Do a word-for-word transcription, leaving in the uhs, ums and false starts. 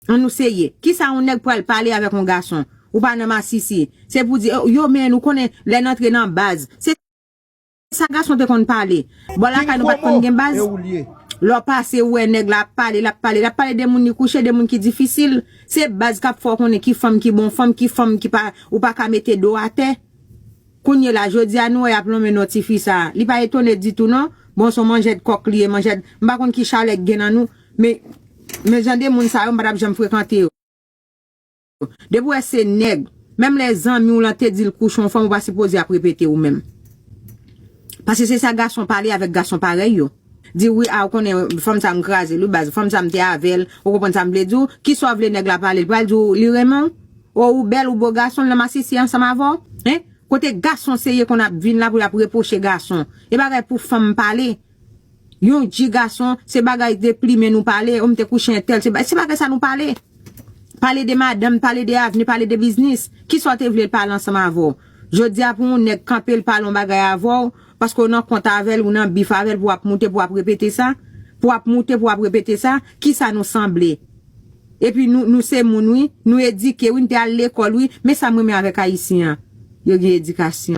Ann nou serye. Kisa yon nèg pral pale avèk yon gason? Ou pa nan masisi. Se pou di, "Oh, yo, men, ou konnen, lè n antre nan baz." Se sa gason te konn pale. Bò lakay nou pa t konn gen baz. Lè w pase, ou wè nèg la ap pale, l ap pale, l ap pale de moun li kouche, de moun ki difisil. Se baz k ap fè w konnen ki fanm ki bon fanm, ki fanm ki pa, ou pa ka mete do atè. Kounye la, jodi a, nou wè y ap lonmen non ti fi sa a. Li pa etone ditou, non. Bon, se yon manjèt kòk li ye, manjèt, m pa konn ki chalè k gen nan nou, men, men jan de moun sa yo, m pa t ap janm frekante yo. Depi w wè se nèg, menm lè zanmi w lan te di l kouche yon fanm, ou pa sipoze ap repete ou menm. Paske se sa gason pale avèk gason parèy yo. Di, "Wi, a, ou konnen, fanm sa m kraze l, wi, baz, fanm sa m te avè l, ou konprann sa m vle di w, kisa w vle nèg la pale l, pral di w li renmen w? O, ou bèl, ou bo gason, l nan masisi ansanm avè w?" Hein? Kote gason serye konn ap vin la pou l ap repwoche gason? E bagay pou fanm pale. Yon dji gason, se bagay deplimen nou pale, o m te kouche entèl, se ba-, se bagay sa nou pale. Pale de madanm, pale de avni, pale de biznis. Kisa w te vle l pale ansanm avè w? Jodi a pou yon nèg kanpe l pale yon bagay avè w, paske w nan kont avè l, ou nan bif avè l, pou w ap moute, pou w ap repete sa, pou w ap moute, pou w ap repete sa, kisa nou sanble? Epi nou, nou se moun, wi, nou edike, wi, n te al lekòl, wi, men sa m renmen avèk Ayisyen an, yo gen edikasyon.